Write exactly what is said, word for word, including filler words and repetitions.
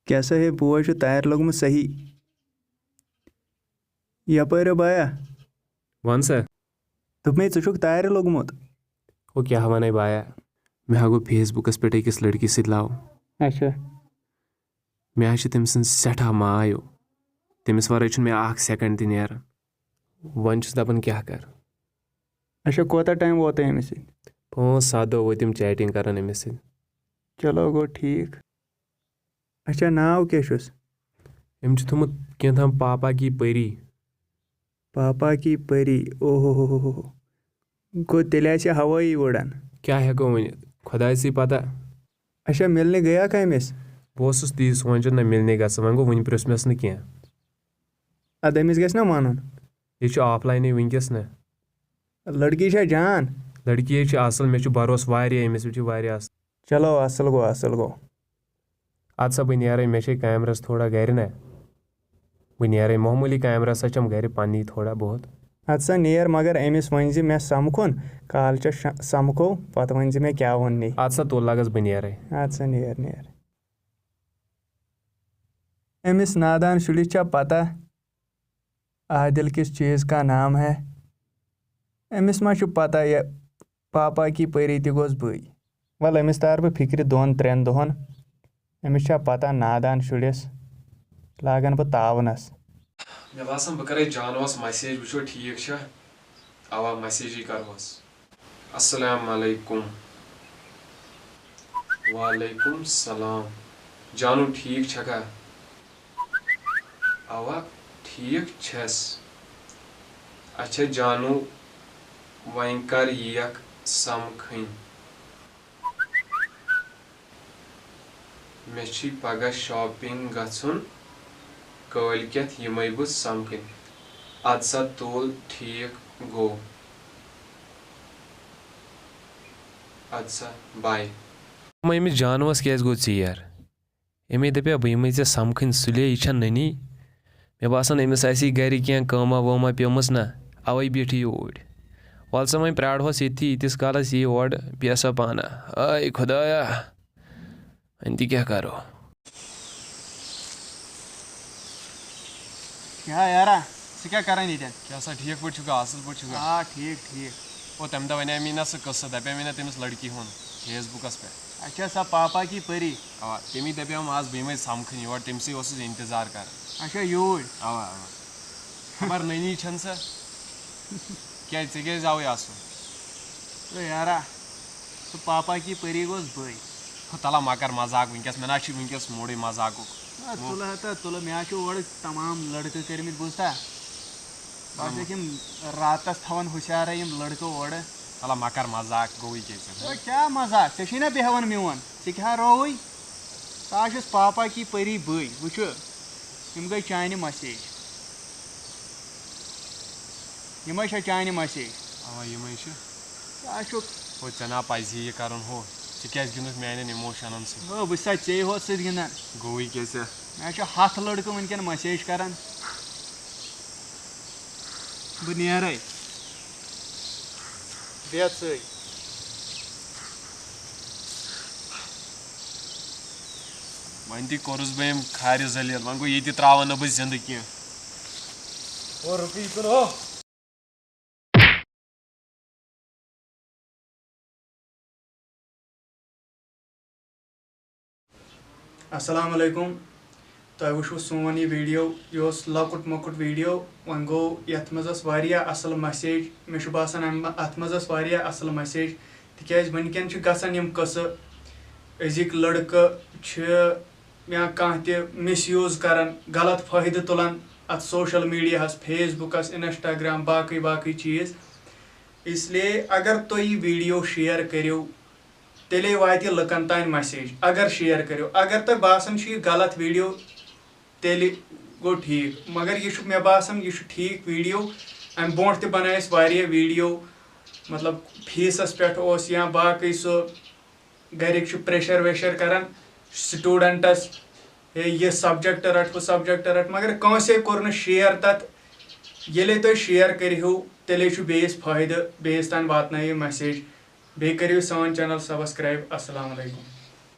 کیٛاہ سا ہے، بوے چھُ تارِ لوٚگمُت صحیح۔ یپٲرۍ ہو بایا۔ وَن سا۔ دوٚپمَے، ژٕ چھُکھ تارِ لوٚگمُت۔ ہو، کیٛاہ وَنَے بایا؟ مےٚ ہا گوٚو Facebookس پٮ۪ٹھ أکِس لٔڑکی سۭتۍ love۔ اچھا۔ مےٚ ہا چھِ تٔمۍ سٕنٛز سٮ۪ٹھاہ ماے۔ تٔمِس وَرٲے چھُنہٕ مےٚ اَکھ second تہِ نیران۔ وۄنۍ چھُس دَپان، کیٛاہ کَرٕ؟ اچھا، کوتاہ time ووت تۄہہِ أمِس سۭتۍ؟ پانٛژھ ستھ دۄہ وٲتۍ یِم chatting کَران أمِس سۭتۍ۔ چلو، گوٚو ٹھیٖک۔ اچھا، ناو کیٛاہ چھُس؟ أمۍ چھُ تھوٚمُت کینٛہہ تام پاپا کی پری۔ پاپا کی پری، اوہو ہو ہو ہو۔ گوٚو تیٚلہِ آسہِ یہِ ہوٲیی اُڑان۔ کیٛاہ ہٮ۪کو ؤنِتھ؟ خۄدایسٕے پتہ۔ اچھا، مِلنہِ گٔیاکھا أمِس؟ بہٕ اوسُس تی سونٛچان، نہ مِلنہِ گژھٕ، وۄنۍ گوٚو وٕنہِ پرٛژھ مےٚ نہٕ کینٛہہ۔ اَدٕ أمِس گژھِ نہ وَنُن؟ یہِ چھُ offlineٕے وٕنکیٚس نہ۔ لڑکی چھا جان؟ لڑکی ہے چھِ اَصٕل، مےٚ چھُ بروسہٕ واریاہ أمِس پٮ۪ٹھ، چھِ واریاہ اَصٕل۔ چلو، اَصٕل گوٚو، اَصٕل گوٚو۔ اَدٕ سا بہٕ نیرَے، مےٚ چھے کامہِ رَژھ تھوڑا گَرِ نہ۔ بہٕ نیرَے، معموٗلی کامہِ رَژھا چھَم گَرِ پنٛنی تھوڑا بہت۔ اَدٕ سا نیر، مگر أمِس ؤنۍ زِ مےٚ سَمکھُن، کالچَس شا-، سَمکھو، پَتہٕ ؤنۍ زِ مےٚ کیٛاہ ووٚن نی۔ اَدٕ سا تُل لَگَس، بہٕ نیرَے۔ اَدٕ سا نیر، نیر۔ أمِس نادان شُرِس چھا پَتہ عادِل کِس چیٖز کا نام ہے؟ أمِس ما چھُ پَتہ یہِ پاپا کی پٔری تہِ گوٚژھ بٕے؟ وَلہٕ، أمِس تارٕ بہٕ فِکرِ دۄن ترٛٮ۪ن دۄہَن۔ أمِس چھا پَتہ، نادان شُرِس لاگَن بہٕ تاونَس۔ مےٚ باسان، بہٕ کَرَے جانوَس message، وٕچھو ٹھیٖک چھا۔ اَوا، messageٕے کَرہوس۔ السلام علیکم۔ وعلیکم السلام۔ جانو، ٹھیٖک چھَکھا؟ اَوا، ٹھیٖک چھَس۔ اچھا جانو، وۄنۍ کر یِیَکھ سَمکھٕنۍ؟ مےٚ چھی پگاہ shopping گژھُن، کٲلۍ کٮ۪تھ یِمَے بہٕ سَمکھٕنۍ۔ اَدٕ سا تُل، ٹھیٖک گوٚو۔ اَدٕ سا، bye۔ وۄنۍ أمِس جانوَس کیٛازِ گوٚو ژیر؟ أمۍ دَپیٛا، بہٕ یِمَے ژےٚ سَمکھٕنۍ سُلے، یہِ چھےٚ نٔنی۔ مےٚ باسان، أمِس آسی گَرِ کینٛہہ کٲمہ وٲمہ پیٚمٕژ نہ، اَوَے بیٖٹھ یہِ اوٗرۍ۔ وَلہٕ سا، وۄنۍ پرٛارہوس ییٚتھی، ییٖتِس کالَس یی اورٕ، بیٚہہ سا پانہ۔ آے خۄدایا، وۄنۍ تہِ کیٛاہ کَرو؟ کیٛاہ یارا، ژٕ کیٛاہ کَران ییٚتٮ۪ن؟ کیٛاہ سا، ٹھیٖک پٲٹھۍ چھُکھا؟ اَصٕل پٲٹھۍ چھُکھا؟ آ، ٹھیٖک، ٹھیٖک۔ او، تَمہِ دۄہ وَنے مےٚ نہ سُہ قٕصہٕ، دَپے مےٚ نہ تٔمِس لٔڑکی ہُنٛد Facebookس پٮ۪ٹھ۔ اچھا، سۄ پاپا کی پٔری؟ اَوا، تٔمی دَپیوم آز بہٕ یِمَے سَمکھٕنۍ یور، تٔمۍ سٕے اوسُس اِنتظار کَران۔ اچھا، یوٗرۍ؟ اَوا، اَوا۔ خبر نٔنی چھَن سا؟ کیٛازِ، ژےٚ کیٛازِ آوُے اَسُن؟ ہے یارا، سُہ پاپا کی پٔری گوٚژھ بٕے۔ ہُہ تَلا مہ کَر مَزاق وٕنکیٚس، مےٚ نہ چھُے وٕنکیٚس موٗڈٕے مَزاقُک۔ ہے، تُلہٕ ہا تہٕ تُلہٕ، مےٚ ہا چھُ اورٕ تمام لٔڑکہٕ کٔرمٕتۍ، بوٗزتھا؟ بہٕ ہا چھُکھ یِم راتَس تھاوان ہُشارَے یِم لٔڑکہٕ اورٕ۔ تَلا مہ کَر مَزاق، گوٚوٕے کیٛاہ ژےٚ؟ ہے، کیٛاہ مَزاق؟ ژےٚ چھُے نہ بیٚہوان میون، ژٕ کیٛاہ ہا رووٕے؟ ژٕ ہا چھُس پاپا کی پٔری بٕے، وٕچھُ، یِم گٔے چانہِ message۔ یِمَے چھا چانہِ message؟ اَوا، یِمَے چھِ۔ کیٛاہ چھُکھ؟ ہو، ژےٚ نا پَزِ ہے یہِ کَرُن ہُہ۔ ژٕ کیٛازِ گِنٛدُکھ میٛانٮ۪ن emotionن سۭتۍ؟ ہو، بہٕ چھُسا ژےٚ ہوت سۭتۍ گِنٛدان؟ گوٚوٕے کیٛاہ ژےٚ؟ مےٚ چھِ ہَتھ لٔڑکہٕ وٕنکٮ۪ن message کَران۔ بہٕ نیرَے۔ بیٚہہ ژٕے۔ وۄنۍ تہِ کوٚرُس بہٕ أمۍ کھارِ ذلیل، وۄنۍ گوٚو یہِ تہِ ترٛاوَن نہٕ بہٕ زِندٕ کینٛہہ۔ او رُکٕے یہِ کُن ہو۔ السلام علیکم۔ تۄہہِ وٕچھوُ سون یہِ video، یہِ اوس لۄکُٹ مۄکُٹ video۔ وۄنۍ گوٚو، یَتھ منٛز ٲس واریاہ اَصٕل message۔ مےٚ چھُ باسان، اَمہِ، اَتھ منٛز ٲس واریاہ اَصٕل message، تِکیٛازِ وٕنکٮ۪ن چھِ گژھان یِم قٕصہٕ، أزِکۍ لٔڑکہٕ چھِ یا کانٛہہ تہِ misuse کران، غلط فٲیدٕ تُلان اَتھ social mediaہَس، Facebookس، Instagram، باقٕے باقٕے چیٖز۔ اس لیے اگر تُہۍ یہِ video share کٔرِو، تیٚلے واتہِ یہِ لُکن تام message۔ اگر share کٔرِو، اگر تۄہہِ باسان چھُ یہِ غلط video، تیٚلہِ گوٚو ٹھیٖک۔ مگر یہِ چھُ مےٚ باسان، یہِ چھُ ٹھیٖک video۔ اَمہِ برونٛٹھ تہِ بنٲے اَسہِ واریاہ video، مطلب، feesس پٮ۪ٹھ اوس یا باقٕے سُہ گرِکۍ چھِ pressure ویشر کران studentس، ہے، یہِ subject رٹ، ہُہ subject رٹ، مگر کٲنٛسے کوٚر نہٕ share تتھ۔ ییٚلے تُہۍ share کٔرِہِو، تیٚلے چھُ بیٚیِس فٲیدٕ، بیٚیِس تام واتنٲیِو message۔ بیٚیہِ کٔرِو سٲنۍ channel subscribe۔ السلام علیکم۔